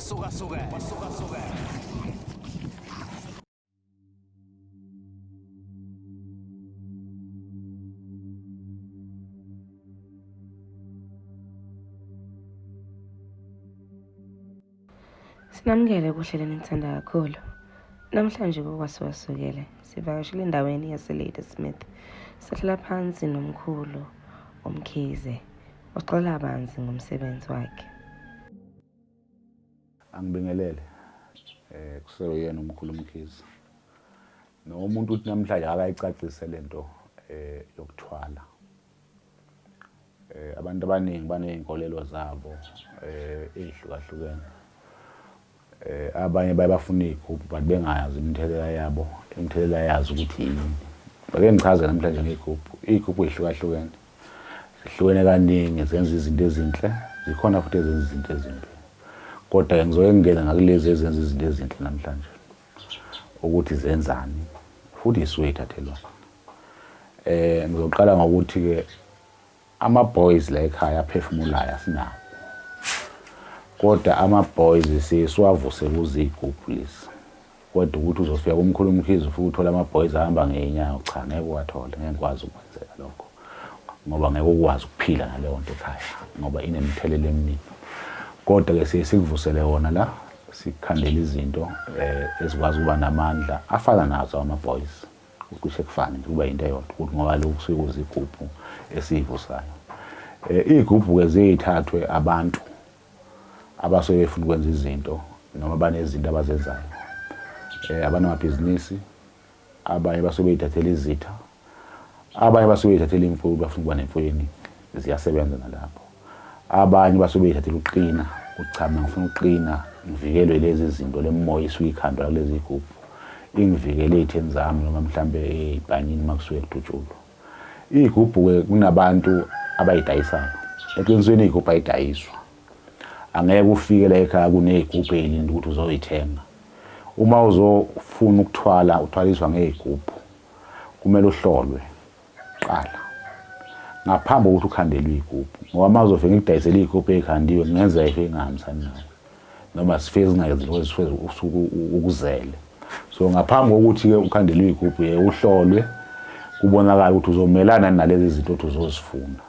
Kwasukasukela. Sinamukele kuhle lenithanda kakhulu. Namhlanje kokwasukwasukele sivakashele endaweni yase-Ladysmith. Sahlala phansi nomkhulu uMkhize oxola banzi ngomsebenzi wakhe. Angibingelele kuseyena umkhulu uMkhize. No umuntu uthi namhlanje akayicacise lento yokuthwala. Abantu abaningi baney'nkolelo zabo ey'hlukahlukene. Abanye baye bafuna iy'gubhu but bengayazi imithelela yabo, imithelela yazo ukuthi yini. Ake ngichaze namhlanje ngey'gubhu. Iy'gubhu y'hlukahlukene. Zihlukene kaningi, zenza izinto ezinhle, zikhona futhi ezenza izinto ezimbi. Kodwa-ke ngizoke ngingene ngakulezi ezenza izinto ezinhle namhlanje, ukuthi zenzani futhi isuke ithathelwani. Ngizoqala ngokuthi-ke ama-boys la ekhaya aphefumulayo asinawo. Kodwa ama-boys siye siwavuse kuze iy'gubhu lezi. Kodwa ukuthi uzofika kumkhulu uMkhize ufike uthole ama-boys ahamba ngey'nyawo, cha ngeke uwathole, ngeke ngikwazi ukwenzeka lokho. Ngoba ngeke ukwazi ukuphila ngaleyo nto ekhaya, ngoba inemithelela eminingi. Kodwa-ke siye sikuvusele wona la, sikukhandele izinto ezikwazi ukuba namandla afana nazo ama-boys. Kucishe kufane nje, kuba yinto eyodwa ukuthi ngoba lokhu kusuke kuzigubhu esiyivusayo. Iy'gubhu-ke ziyithathwe abantu abasuke befuna ukwenza izinto noma banezinto abazenzayo. Abanamabhizinisi, abanye basuke beyithathela izitha, abanye basuke beyithathela imfuyo, bafuna ukuba nemfuyo eningi, ziyasebenza nalapho. Abanye basuke beyithathela ukuqina, ukuthi cha mina ngifuna ukuqina, ngivikelwe lezi zinto, le moya isuke ikhandwa kulezi zigubhu, ingivikele ey'theni zami noma mhlambe ey'bhanyini uma kusuke kudutshulwa. Iy'gubhu-ke kunabantu abay'dayisayo. Eqinisweni iy'gubhu ayidayiswa. Angeke ufike la ekhaya kuney'gubhu ey'linde ukuthi uzoyithenga. Uma uzofuna ukuthwala, uthwaliswa ngey'gubhu. Kumele uhlolwe kuqala ngaphambi kokuthi ukhandelwe iy'gubhu, ngoba uma uzofika ngikudayisele iy'gubhu ey'khandiwe kungenzeka ifike ingahambisani nawe noma sifike zingayenzi lokho esifike usuke ukuzele. So ngaphambi kokuthi-ke ukhandelwe iy'gubhu ye uhlolwe kubonakala ukuthi uzomelana nalezi zinto othi uzozifuna.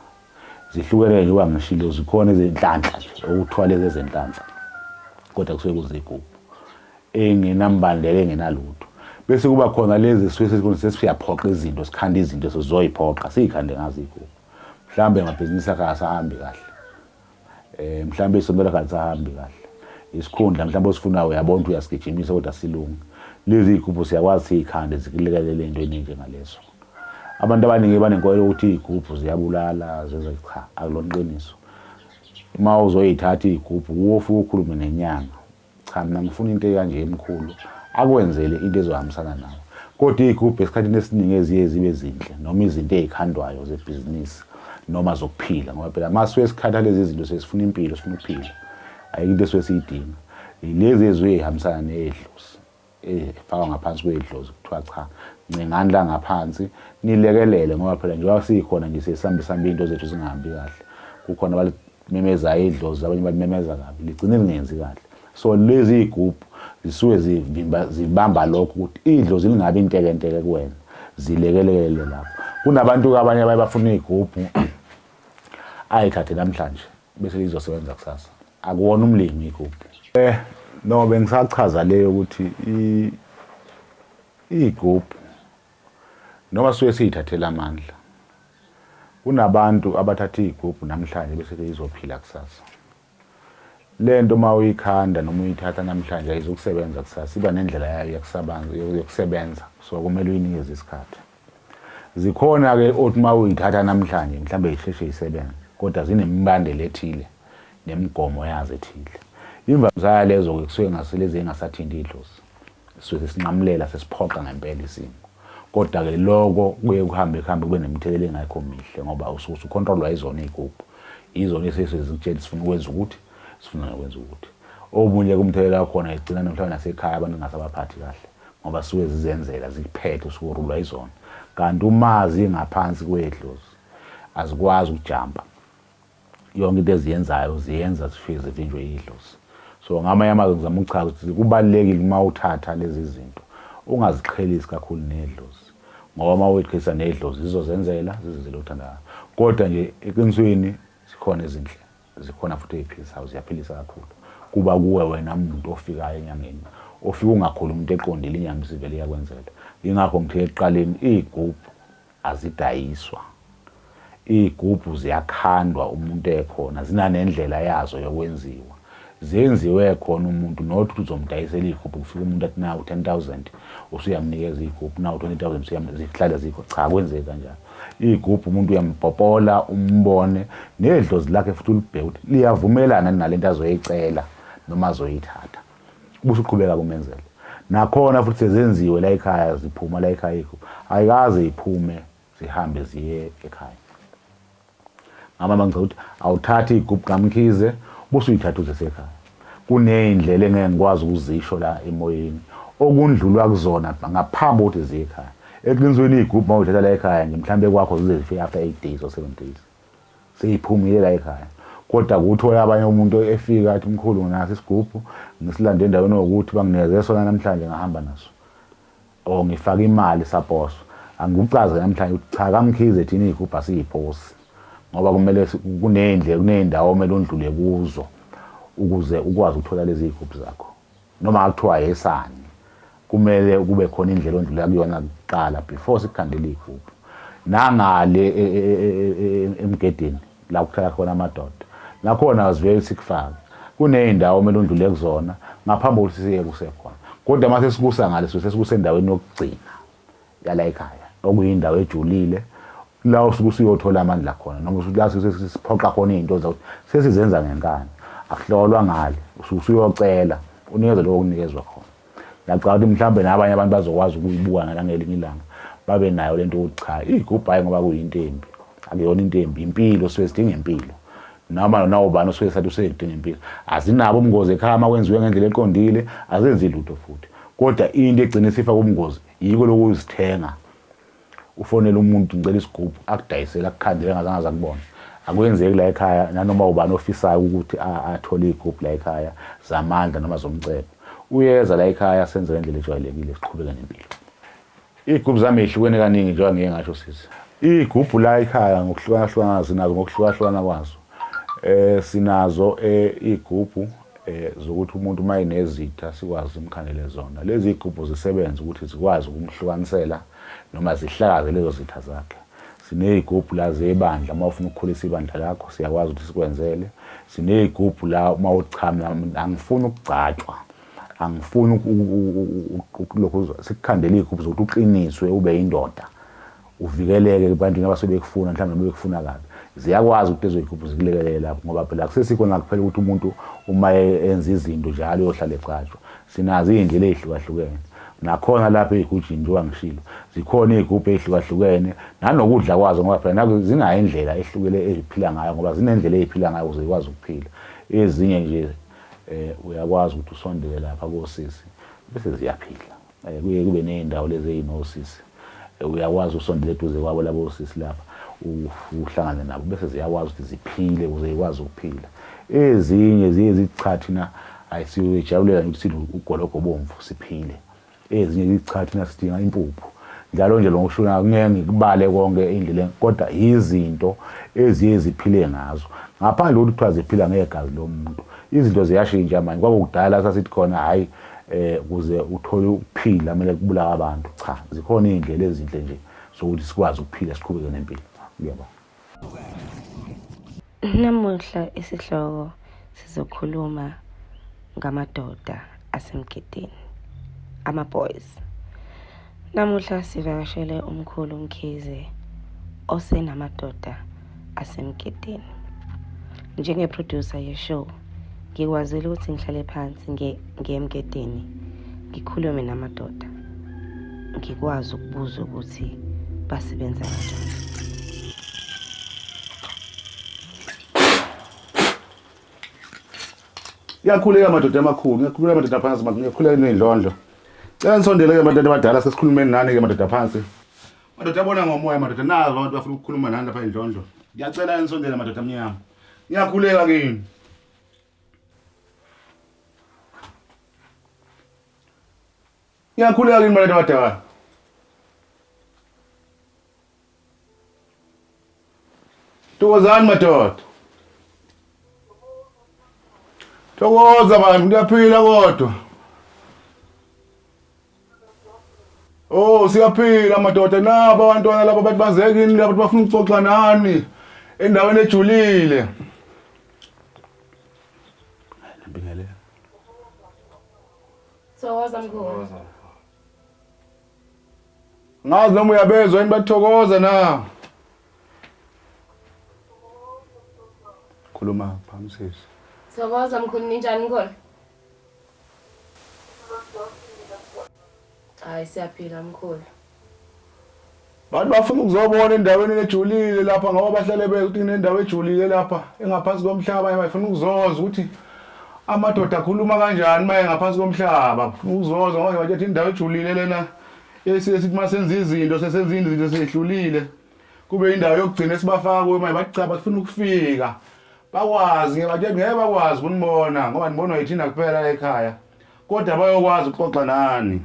Zihlukene njengoba ngishilo, zikhona ezenhlanhla nje okuthiwa lezi ezenhlanhla, kodwa kusuke kuzigubhu engenambandela engenalutho. Bese kuba khona lezi sisuke sesiyaphoqa izinto, sikhanda izinto sizoyiphoqa, siyikhande ngazo iy'gubhu. Mhlawumbe amabhizinisi akhe asahambi kahle, mhlawumbe isonto lakhe alisahambi kahle, isikhundla mhlawumbe osifunayo uyabona ukuthi uyasigijimisa kodwa silunge. Lezi iy'gubhu siyakwazi siyikhande zikulekelele entweni enjengalezo. Abantu abaningi banenkolelo ukuthi iy'gubhu ziyabulala, zenza, cha akulona iqiniso. Uma uzoyithatha iy'gubhu wofike ukhulume nenyanga, cha mina ngifuna into ekanje emkhulu, akwenzele into ezohambisana nawe. Kodwa iy'gubhu esikhathini esiningi eziye zibe zinhle noma izinto ey'khandwayo zebhizinisi noma zokuphila, ngoba phela uma suke sikhatha lezi zinto sesifuna impilo, sifuna ukuphila, ayikho into esuke siyidinga. Lezi eziye y'hambisana ney'dlozi, efakwa ngaphansi kwedlozi, kuthiwa cha ncengani la ngaphansi nilekelele, ngoba phela njengoba sikhona nje sesihambe sihambe iy'nto zethu zingahambi kahle, kukhona abalimemeza idlozi, abanye balimemeza kabi, ligcine lingenzi kahle. So lezi iy'gubhu zisuke zibamba lokho ukuthi idlozi lingabi intekenteke kuwena, zilekelele lapho. Kunabantu-ke abanye abaye bafuna iy'gubhu ayithathe namhlanje bese lizosebenza kusasa. Akuwona umlimi iy'gubhu. No, bengisachaza leyo ukuthi iy'gubhu noma suke siyithathela amandla, kunabantu abathatha iy'gubhu namhlanje bese beyizophila kusasa. Lento uma uyikhanda noma uyithatha namhlanje ayizukusebenza kusasa, iba nendlela yayo yokusebenza, so kumele uyinikeze isikhathi. Zikhona-ke othi uma uyithatha namhlanje mhlawumbe isheshe isebenze, kodwa zinemibandela ethile nemigomo yazo ethile. Imvamisa yalezo-ke kusuke ngaselezi engasathinti idlozi, sisuke sesinqamulela sesiphoqa ngempela isimo. Kodwa-ke loko kuye kuhambe kuhambe kube nemithelela engekho mihle, ngoba usuke usukhontrolwa yizona iy'gubhu, yizona esisuke zikutshela sifuna ukwenza ukuthi, sifuna nokwenza ukuthi. Omunye kumthelela wakhona igcina mhlawumbe nasekhaya abantu ngasabaphathi kahle, ngoba suke zizenzela zikuphethe, usuke urulwa yizona. Kanti uma zingaphansi kwedlozi azikwazi ukujampa, yonke into eziyenzayo ziyenza zifike zivinjwe idlozi. So ngamanye amazwi ngizama ukuchaza ukuthi kubalulekile uma uthatha lezi zinto ungaziqhelisi kakhulu nedlozi, ngoba uma uyiqhelisa nedlozi zizozenzela zizenzele uthandayo. Kodwa nje eqinisweni zikhona ezinhle, zikhona futhi ey'philisayo, ziyaphilisa kakhulu. Kuba kuwe wena muntu ofikayo enyangeni, ofika ungakhulumi umuntu eqondile, inyanga isivele iyakwenzela. Yingakho ngithe ekuqaleni iy'gubhu azidayiswa, iy'gubhu ziyakhandwa umuntu ekhona, zinanendlela yazo yokwenziwa. Zenziwe khona umuntu, not ukuthi uzomdayisela iy'gubhu kufika umuntu athi nawu 10,000 usuyamnikeza iy'gubhu, nawu 20,000 zihlale zikho. Cha, kwenzeki kanjalo. Iy'gubhu umuntu uyampopola, umbone nedlozi lakhe futhi ulibheke ukuthi liyavumelana nalento azoyicela noma azoyithatha, ubusuqhubeka kumenzela. Nakhona futhi sezenziwe la ekhaya, ziphuma la ekhaya iy'gubhu, ayikaze iphume zihambe ziye ekhaya. Ngama ngicela ukuthi awuthathe iy'gubhu kaMkhize busuyithatha uze sekhaya. Kuney'ndlela engeke ngikwazi ukuzisho la emoyeni okundlulwa kuzona ngaphambi kokuthi ziye ekhaya. Eqinisweni iy'gubhu uma uyithatha la ekhaya nje mhlawumbe kwakho zize zifike after 8 days or 7 days seyiphumile la ekhaya. Kodwa kuthola abanye umuntu efika athi mkhulu nginaso isigubhu ngisilande endaweni yokuthi banginikeze sona namhlanje ngahamba naso, or ngifake imali saposo. Angikucaze namhlanje ukuthi cha, kaMkhize thina iy'gubhu asiyiphosi, ngoba kumele kuney'ndlela, kuney'ndawo okumele undlule kuzo ukuze ukwazi ukuthola lezi iy'gubhu zakho. Noma kuthiwa yesani, kumele kube khona indlela ondlula kuyona kuqala before sikukhandele iy'gubhu. Nangale emgedeni la kuhlala khona amadoda, nakhona azivele sikufake, kuney'ndawo okumele undlule kuzona ngaphambi kokuthi siye kusekhona. Kodwa uma sesikusa ngale, sesikusa endaweni yokugcina yala ekhaya, okuyindawo ejulile la usuke usuyothola amandla khona, noma la sesiphoqa khona iy'nto zakuthi sesizenza ngenkani, akuhlolwa ngale, usuke usuyocela unikezwe lokho okunikezwa khona. Ngiyacabanga ukuthi mhlawumbe nabanye abantu bazokwazi ukuyibuka nangelinye ilanga babe nayo lento yokuthi cha, iy'gubhu hhayi ngoba kuyinto embi, akuyona into embi, impilo suke sidinga impilo. Noma nawubani osuke sathi usedinga impilo, azinabo ubungozi ekhaya uma kwenziwe ngendlela eqondile, azenzi lutho futhi. Kodwa into egcina isifaka ubungozi yiko lokuzithenga, ufonele umuntu ngicela isigubhu akudayisele akukhandele engazange aze akubone. Akwenzeki la ekhaya nanoma ubani ofisayo ukuthi athole iy'gubhu la ekhaya zamandla noma zomcebo, uyeza la ekhaya senze ngendlela ejwayelekile siqhubeke nempilo. Iy'gubhu zami y'hlukene kaningi njengoba ngike ngasho sisi. Iy'gubhu la ekhaya ngokuhlukahlukana sinazo, ngokuhlukahlukana kwazo. Sinazo iy'gubhu zokuthi umuntu uma enezitha sikwazi umkhandele zona. Lezi iy'gubhu zisebenza ukuthi zikwazi ukumhlukanisela noma zihlakaze lezo zitha zakhe. Siney'gubhu la zebandla, uma ufuna ukukhulisa ibandla lakho siyakwazi ukuthi sikwenzele. Siney'gubhu la uma uchama, angifuni ukugcatshwa, angifuni lokhu, sikukhandele iy'gubhu zokuthi uqiniswe ube yindoda, uvikeleke ebantwini abasuke bekufuna, mhlawumbe noma bekufuna kabi. Ziyakwazi ukuthi lezo y'gubhu zikulekelele lapho, ngoba phela akusesikho kuphela ukuthi umuntu uma enza izinto njalo uyohlala egcatshwa. Sinazo iy'ndlela ey'hlukahlukene. Nakhona lapha ey'gujini njengoba ngishilo, zikhona iy'gubhu ey'hlukahlukene nanokudla kwazo, ngoba phela nazo zinayo indlela ehlukile eziphila ngayo, ngoba zinendlela ey'phila ngayo ukuze zikwazi ukuphila. Ezinye nje uyakwazi ukuthi usondele lapha kosisi bese ziyaphila. Kuye kube ney'ndawo lezi ey'nosisi, uyakwazi usondele eduze kwabo labo sisi lapha uhlangane nabo bese ziyakwazi ukuthi ziphile ukuze zikwazi ukuphila. Ezinye ziye zithi cha, thina ayisiyojabulela ukuthi sidle ugologo obomvu siphile. Ezinye zithi cha, thina sidinga impuphu. Njalo nje ngokushona ngeke ngikubale konke endleleni, kodwa izinto eziye ziphile ngazo ngaphandle kokuthi kuthiwa ziphila ngegazi lomuntu. Izinto ziyashintsha manje. Kwakudala sasithi khona hhayi ukuze uthole ukuphila kumele kubulawe abantu. Cha, zikhona iy'ndlela ezinhle nje zokuthi sikwazi ukuphila siqhubeke nempilo. Ngiyabonga. Namuhla isihloko sizokhuluma ngamadoda asemgidini, ama-boys. Namuhla sivakashele umkhulu Mkhize osenamadoda asemgidini. Njenge-producer ye-show, ngikwazile ukuthi ngihlale phansi ngiye emgedeni ngikhulume namadoda, ngikwazi ukubuza ukuthi basebenza kanjani. Ngiyakhuleka madoda amakhulu, ngiyakhuleka madoda aphansi, ngiyakhuleka ney'ndlondlo. Cela nisondele-ke madoda abadala, sesikhulumeni nani-ke madoda aphansi. Madoda abona ngomoya madoda, nazi abantu bafuna ukukhuluma nani lapha ey'ndlondlo. Ngiyacela nisondele madoda amnyama. Ngiyakhuleka kini. Ngiyakhuleka kini bantu abadala. Thokozani madoda. Thokoza bantu, kuyaphila kodwa. Oh, siyaphila madoda. Nabo abantwana laba bathi baze kini laba bafuna ukuxoxa nani endaweni ejulile. Nabingelela. Thokoza mkhulu. Ngazi noma uyabezwa yini bathokoza na? Khuluma phambi sisi. Thokoza mkhulu, ninjani mkhulu? Hayi, siyaphila mkhulu. Bantu bafuna ukuzobona endaweni ejulile lapha ngoba bahlale beza ukuthi kunendawo ejulile lapha engaphansi komhlaba, bafuna ukuzozwa ukuthi amadoda akhuluma kanjani maye ngaphansi komhlaba. Bafuna ukuzozwa ngoba bathi indawo ejulile lena esithi masenza izinto sesenza izinto sehlulile, kube indawo yokugcina esibafaka kuyo. Manje bathi cha, bafuna ukufika bakwazi, ngibatshela ngeke bakwazi ukunibona ngoba nibonwa yithina kuphela la ekhaya, kodwa bayokwazi ukuxoxa nani.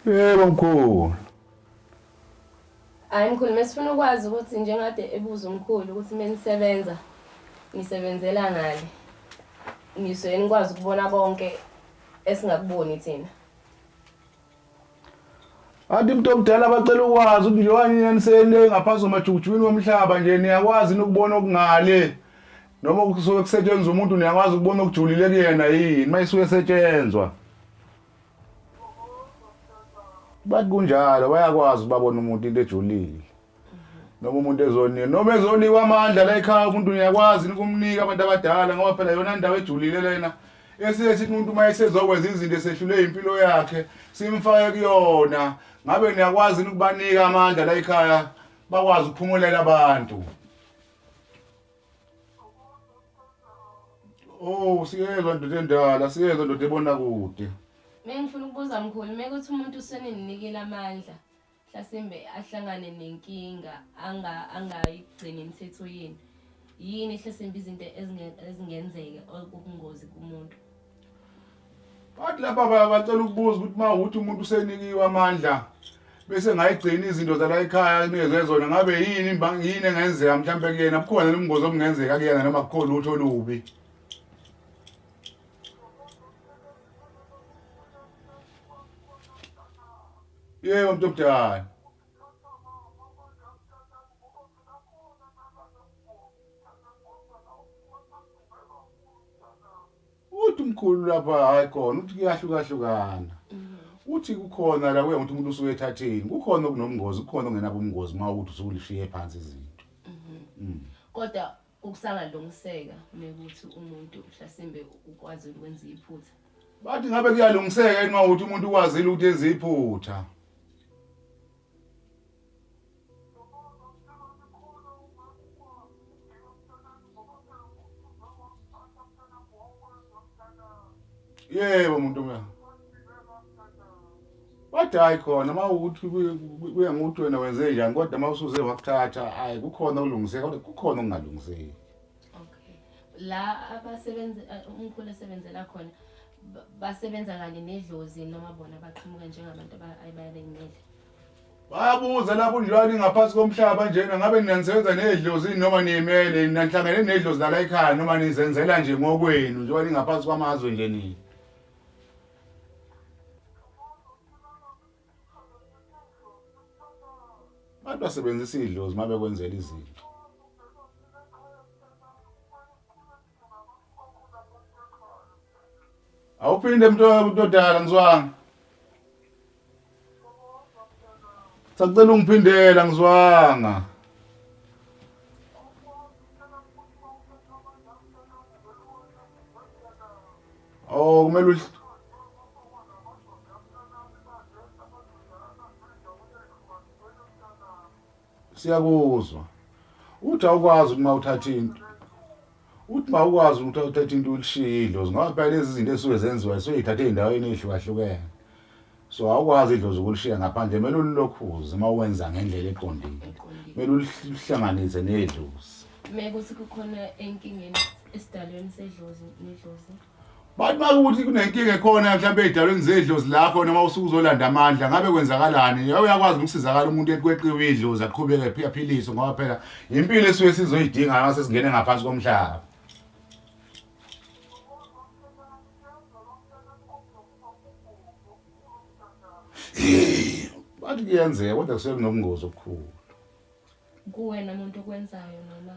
Yebo mkhulu. Hayi mkhulu, mesifuna ukwazi ukuthi njengade ebuza umkhulu ukuthi menisebenza nisebenzela ngale, nisuke nikwazi ukubona konke esingakuboni thina. Athi umuntu omdala bacela ukwazi ukuthi njengoba nina nisele ngaphansi kwamajukujukwini womhlaba nje, niyakwazi ukubona okungale noma kusuke kusetshenzwa umuntu, niyakwazi ukubona okujulile kuyena yini uma isuke esetshenzwa? Bathi kunjalo, bayakwazi ukubabona umuntu into ejulile noma umuntu ezoniwe noma ezonikwa amandla la ekhaya. Umuntu niyakwazi ukumnika abantu abadala ngoba phela yona indawo ejulile lena esiye sithi umuntu uma esezokwenza izinto esehlule impilo yakhe simfake kuyona. Ngabe niyakwazi ukubanika amandla la ekhaya bakwazi ukuphumulela abantu? Oh, siyezwa ndoda endala, siyezwa ndoda ebona kude. Mengifuna ukubuza mkhulu, mekuthi umuntu useninikile amandla, mhlasimbe ahlangane nenkinga angayigcini imithetho yini, yini hlasimbe izinto ezingenzeka okubungozi kumuntu? Bathi lapha bacela ukubuza ukuthi uma ukuthi umuntu usenikiwe amandla bese ngayigcina izinto zala ekhaya nikezwe zona, ngabe yini yini engenzeka mhlawumbe kuyena? Bukhona ubungozi obungenzeka kuyena noma kukhona lutho olubi? Yebo mntu omdala. Uthi umkhulu lapha hayi khona uthi kuyahlukahlukana. Uthi kukhona la kuya ukuthi umuntu usuke ethatheni, kukhona okunobungozi, kukhona okungenabo ubungozi uma ukuthi usulishiye phansi izinto. Kodwa kusangalungiseka mekuthi umuntu mhlasimbe ukwazi ukwenza iphutha? Bathi ngabe kuyalungiseka yini uma ukuthi umuntu ukwazile ukuthi enze iphutha? Yebo muntu omnyama. Bathi hayi khona uma ukuthi kuya ngokuthi wena wenze njani, kodwa uma usuze wakuthatha hayi kukhona okulungiseka kodwa kukhona okungalungiseki. Okay. La abasebenzi umkhulu esebenzela khona basebenza kanye nedlozi noma bona baqhamuka njengabantu abayimele? Bayabuza lapho njani ngaphansi komhlaba njena, ngabe nina nisebenza nedlozi noma niyimele, nihlangene nedlozi lala ekhaya noma nizenzela nje ngokwenu njengoba ningaphansi kwamazwe nje nina? Abantu basebenzisa idlozi uma bekwenzela izinto. Awuphinde mntu odala, ngizwanga. Sacela ungiphindela, ngizwanga. Oh, kumele siyakuzwa. Uthi awukwazi ukuthi uma uthatha into, uthi uma ukwazi ukuthi uthatha into ulishiye idlozi, ngoba phela lezi zinto esuke zenziwa zisuke zithathe ey'ndaweni ey'hlukahlukene. So awukwazi idlozi ukulishiya ngaphandle, kumele ulilokhuze uma uwenza ngendlela eqondile. Kumele ulihlanganise nedlozi. Mekuthi kukhona enkingeni Esidalweni sedlozi nedlozi. Bathi makuthi kunenkinga ekhona mhlawumbe ey'dalweni zedlozi lakho noma usuke uzolanda amandla ngabe kwenzakalani? Uyakwazi ukusizakala umuntu ekweqiwe idlozi aqhubeke aphiliswe ngoba phela impilo esuke sizoyidinga uma sesingene ngaphansi komhlaba. Bathi kuyenzeka kodwa kusuke kunobungozi obukhulu. Kuwena muntu okwenzayo noma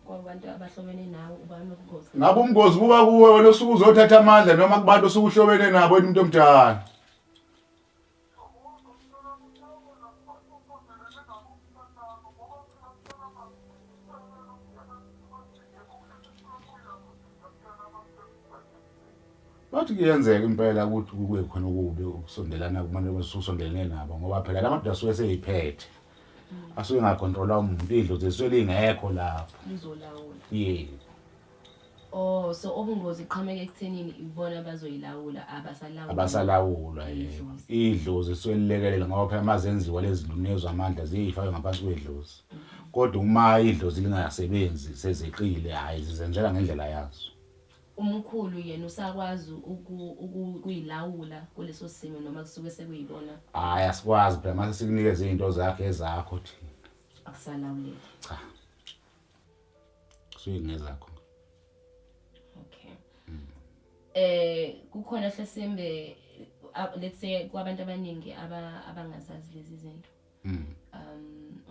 kwabantu abahlobene nawe uba nobungozi? Ngabe ubungozi buba kuwe wena osuke uzothatha amandla noma kubantu osuke uhlobene nabo wena umuntu omdala? Bathi kuyenzeka impela ukuthi kube khona okubi ukusondelana kubantu abasukusondelene nabo ngoba phela la madoda asuke eseyiphethe. Asuke engakhontrolwa umuntu, idlozi lisuke lingekho lapho. Lizolawula. Yebo. Oh, so ubungozi iqhamuka ekuthenini ibona abazoyilawula abasalawula. Abasalawulwa yebo. Idlozi lisuke lilekelela ngoba phela mazenziwa lezi zinto nezwa amandla ziyifakwe ngaphansi kwedlozi. Kodwa uma idlozi lingasebenzi sezeqile hhayi zizenzela ngendlela yazo. Umkhulu yena usakwazi ukuyilawula kuleso simo noma kusuke sekuyibona? Hhayi asikwazi phela mase sikunikeze izinto zakhe ezakho thina. Akusalawuleki. Cha. Kusuke kungezakho. Okay. Kukhona hlasimbe let's say kwabantu abaningi abangazazi lezi zinto.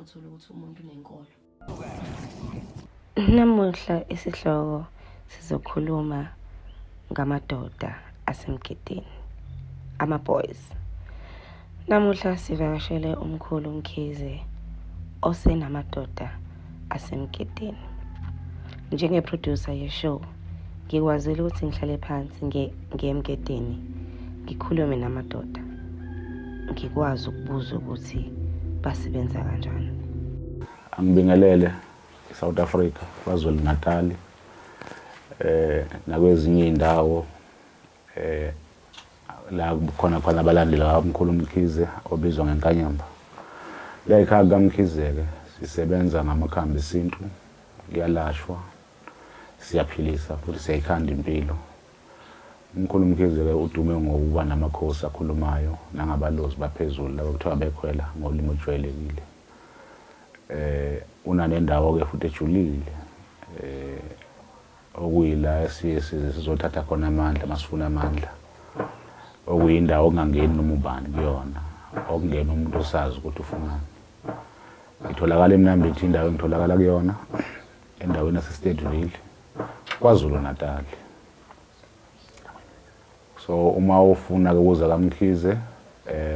Uthola ukuthi umuntu unenkolo. Namuhla isihloko sizokhuluma ngamadoda asemgidini, ama-boys. Namuhla sivakashele umkhulu Mkhize osenamadoda asemgidini. Njenge-producer ye-show, ngikwazile ukuthi ngihlale phansi ngiye emgidini, ngikhulume namadoda, ngikwazi ukubuza ukuthi basebenza kanjani. Angibingelele eSouth Africa, KwaZulu Natal, nakwezinye iy'ndawo la kukhona khona abalandeli bakaMkhulu Mkhize obizwa ngeNkanyamba. La ekhaya kaMkhize-ke sisebenza ngamakhambi esintu, kuyalashwa, siyaphilisa futhi siyayikhanda impilo. Umkhulu Mkhize-ke udume ngokuba namakhosi akhulumayo nangabalozi baphezulu laba kuthiwa bekhwela ngolimi olujwayelekile. Unanendawo-ke futhi ejulile okuyila esiye size sizothatha khona amandla masifuna amandla, okuyindawo okungangeni noma ubani kuyona, okungena umuntu osazi ukuthi ufunani. Itholakala eMnambithi indawo engitholakala kuyona, endaweni yaseSteadville, KwaZulu Natal. So uma ufuna ukuza kaMkhize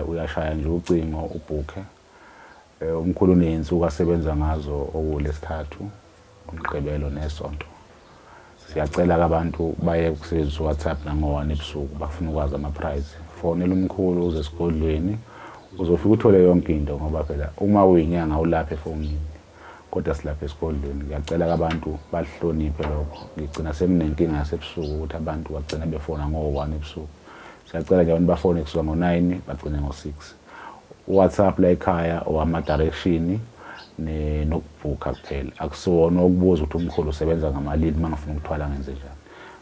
uyashaya nje ucingo ubhukhe. Umkhulu uney'nsuku asebenza ngazo okuwuLwesithathu, uMgqibelo neSonto. Siyacela-ke abantu baye ukusebenzisa uWhatsApp nango-1 ebusuku bafuna ukwazi ama-price. Fonela umkhulu uze esigodlweni uzofika uthole yonke into ngoba phela uma uyinyanga ulapha efonini kodwa silapha esigodlweni. Ngiyacela-ke abantu bahloniphe lokho. Ngigcina senginenkinga yasebusuku ukuthi abantu bagcina befona ngo-1 ebusuku. Siyacela nje abantu bafone kusuka ngo-9 bagcine ngo-6. WhatsApp la ekhaya owama-direction nokubhukha kuphela. Akusiwona ukubuza ukuthi umkhulu usebenza ngamalini uma ngifuna ukuthwala ngenze njani.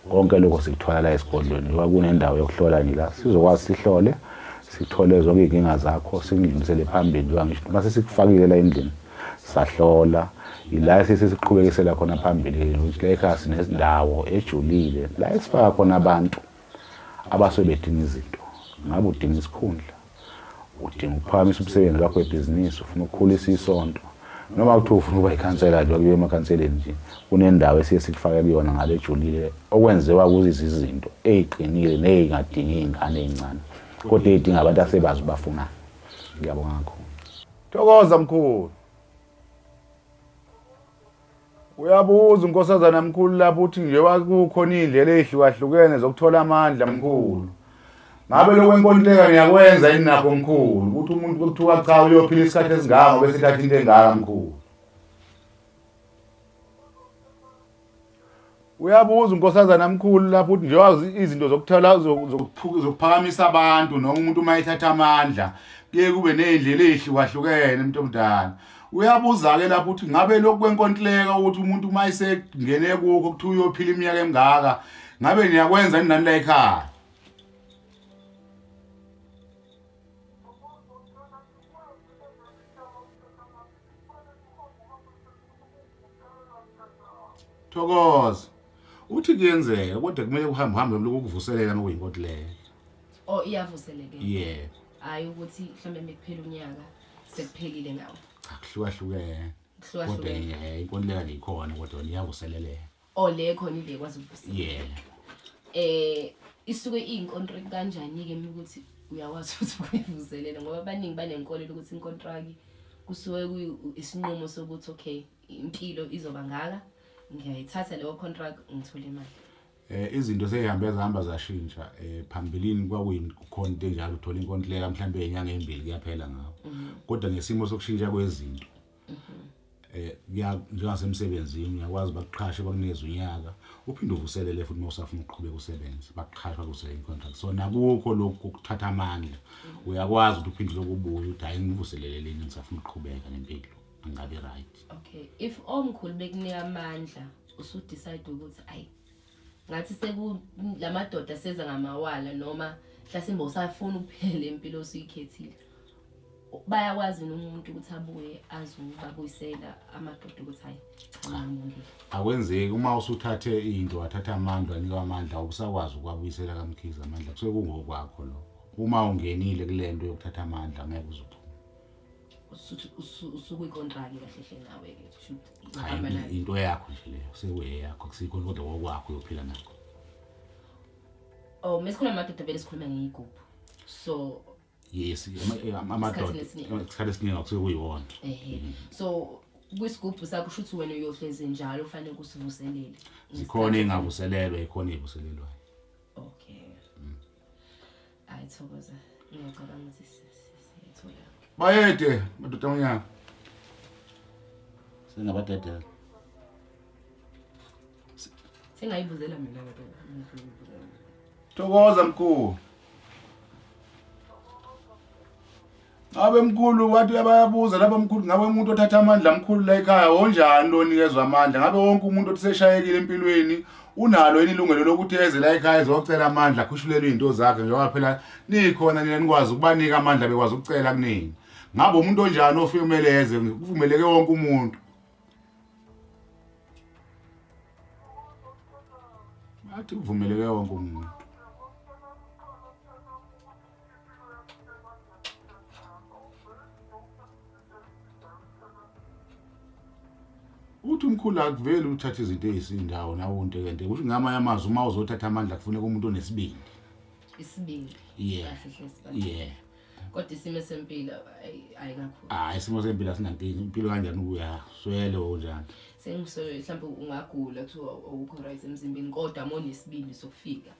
Konke lokho sikuthwala la esigodlweni. Njengoba kunendawo yokuhlola nje la sizokwazi sihlole, sithole zonke iy'nkinga zakho sikudlulisele phambili. Njengoba ngisho mase sikufakile la endlini sahlola, ila esesiqhubekisela khona phambili ukuthi la ekhaya sinendawo ejulile la esifaka khona abantu abasuke bedinga izinto. Ngabe udinga isikhundla, udinga ukuphakamisa umsebenzi wakho webhizinisi, ufuna ukukhulisa isonto, noma kuthiwa ufuna ukuba yikhansela nje kuyiwe emakhanseleni nje, kunendawo esiye sikufake kuyona ngale ejulile okwenziwa kuzo izinto ey'qinile ney'ngadingi iy'ngane ey'ncane kodwa ey'dinga abantu asebazi bafunani. Ngiyabonga kakhulu. Thokoza mkhulu. Uyabuza unkosazana mkhulu lapho uthi nje kukhona iy'ndlela ey'hlukahlukene zokuthola amandla mkhulu. Ngabe lokho enkontileka niyakwenza yini nakho mkhulu? Ukuthi umuntu kuthiwa cha uyophila isikhathi esingaka ngoba esethatha into engaka mkhulu. Uyabuza unkosazana mkhulu lapho uthi njengoba izinto zokuthola zokuphakamisa abantu noma umuntu uma ethatha amandla kuye kube ney'ndlela ey'hlukahlukene umuntu omdala. Uyabuza-ke lapho ukuthi ngabe lokhu kwenkontileka ukuthi umuntu uma esengene kukho kuthiwa uyophila iminyaka emingaka, ngabe niyakwenza yini nani la ekhaya? Thokoza. Uthi kuyenzeka kodwa kumele uhambe uhambe lokhu kuvuselela uma kuyinkontileka. Oh, iyavuseleka. Yebo. Hayi ukuthi mhlambe mekuphela unyaka sekuphelile ngawo. Cha, kuhlukahlukene. Kodwa Kuhlukahlukene. inkontileka nje ikhona kodwa yona iyavuseleleka. Oh, le khona ile ikwazi ukuvuselela. Yebo. Isuke iyinkontrakt kanjani-ke ukuthi uyakwazi ukuthi uyivuselele, ngoba abaningi banenkolelo ukuthi inkontraki kusuke isinqumo sokuthi okay, impilo izoba ngaka, ngiyayithatha leyo contract ngithole imali. Izinto seyihambe zahamba zashintsha. Phambilini kwakuyikhona into enjalo, uthola inkontileka mhlawumbe inyanga ezimbili kuyaphela ngawo. Kodwa ngesimo sokushintsha kwezinto, njengasemsebenzini uyakwazi bakuqhashe bakunikeze unyaka, uphinde uvuselele futhi uma usafuna ukuqhubeka usebenze, bakuqhashe bakuvuselele i-contract. So nakukho lokhu ukuthatha amandla, uyakwazi ukuthi uphinde lokhu ubuye uthi hayi ngivuselele leni ngisafuna ukuqhubeka nempilo, angabi right. Okay, if omkhulu bekunika amandla usu-decide ukuthi ayi ngathi seku lamadoda seza ngamawala noma mhlasimbe usafuna ukuphela impilo osuyikhethile, bayakwazi umuntu ukuthi abuye azobabuyisela amadoda ukuthi hayi cha ngibongile? Akwenzeki. Uma usuthathe into wathatha amandla wanikwa amandla, awusakwazi ukwabuyisela kaMkhize amandla, kusuke kungokwakho lokho. Uma ungenile kule nto yokuthatha amandla ngeke uzophume. Usukwikontraki kahle hle nawe-ke, Cha, uhamba nayo. Into yakho nje leyo, sekuyeyakho, kusikho kodwa okwakho uyophila nakho. Oh, mesikhuluma amadoda vele sikhuluma ngeyigubhu, so Yes, amadoda esiningi. Isikhathi esiningi akusuke kuyiwona. Ehe, so kwisigubhu sakho kusho ukuthi wena uyohlezi njalo ufanele ukusivuselele. Zikhona ey'ngavuselelwa, zikhona ey'vuselelwayo. Okay, hayi thokoza, ngiyacabanga ukuthi siyathola. Bayede madoda amnyama. Singabadedela. Sengayibuzela mina ke phela, ngifuna ukuyibuzela. Thokoza mkhulu. Ngabe mkhulu wathi bayabuza lapha mkhulu, ngabe umuntu othatha amandla mkhulu la ekhaya onjani lo onikezwa amandla? Ngabe wonke umuntu othi seshayekile empilweni unalo yini ilungelo lokuthi eze la ekhaya ezocela amandla akhushulelwe izinto zakhe, njengoba phela nikhona nina nikwazi ukubanika amandla bekwazi ukucela kunini? Ngabe umuntu onjani ofike kumele eze? Kuvumeleke wonke umuntu? Bathi kuvumeleke wonke umuntu. Uthi umkhulu akuveli uthathe izinto ezisindawo nawe untekente. Kusho ngamanye amazwi uma uzothatha amandla kufuneka umuntu onesibindi. Isibindi. Yeah. Kahle hle sibindi. Yeah. Kodwa isimo sempilo ayi kakhulu. Hayi, isimo sempilo asinankinga. Impilo kanjani ubuya swele onjani? Sengisole mhlawumbe ungagula kuthiwa awukho right emzimbeni, kodwa uma unesibindi sokufika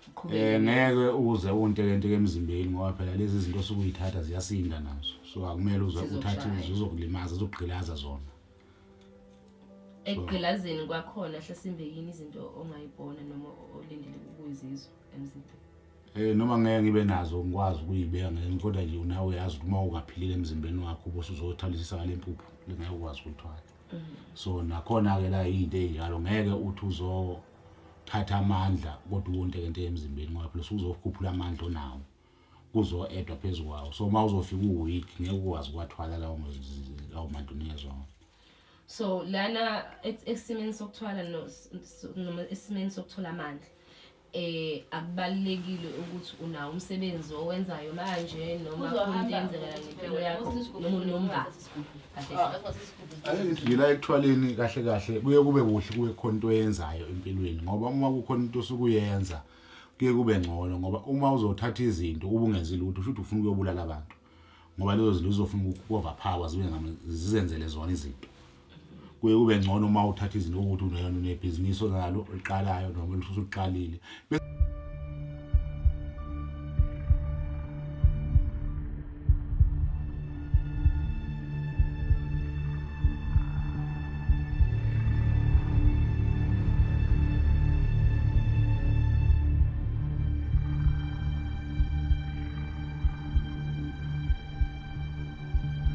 uqhubeke. Ngeke uze untekenteke emzimbeni ngoba phela lezi zinto osukuyithatha ziyasinda nazo. So akumele uze uthathe Zizokushaya. uzokulimaza, zizokugqilaza zona. Ekugqilazeni kwakhona hlasimbe yini izinto ongayibona noma olindele ukuyizizwa emzimbeni? Noma ngeke ngibe nazo ngikwazi ukuyibeka ngeke, kodwa nje nawe uyazi ukuthi uma ungaphilile emzimbeni wakho ubose uzothwalisisa ngale mpuphu lengeke ukwazi ukuyithwala. So nakhona ke la into enjalo ngeke uthi uzothatha amandla kodwa uwontekente emzimbeni ngoba phela usuzokhuphula amandla onawo kuzo-edwa phezu kwawo. So uma uzofika uweak ngeke ukwazi ukwathwala lawo mandla unikezwa wona. So lana esimeni sokuthwala noma esimeni sokuthola amandla, akubalulekile ukuthi unawo umsebenzi owenzayo manje noma khona into eyenzekala ngempilo yakho noma unomba. Kahle hle. Ake ngithi nje la ekuthwaleni kahle kahle kuye kube kuhle kube khona into oyenzayo empilweni, ngoba uma kukhona into osukuyenza kuye kube ngcono, ngoba uma uzothatha izinto ube ungenzi lutho usho ukuthi ufuna ukuyobulala abantu, ngoba lezo zinto uzofuna uku-overpower zibe zizenzele zona izinto. Kuye kube ngcono uma uthatha izinto ukuthi unebhizinisi onalo oliqalayo noma usuqalile.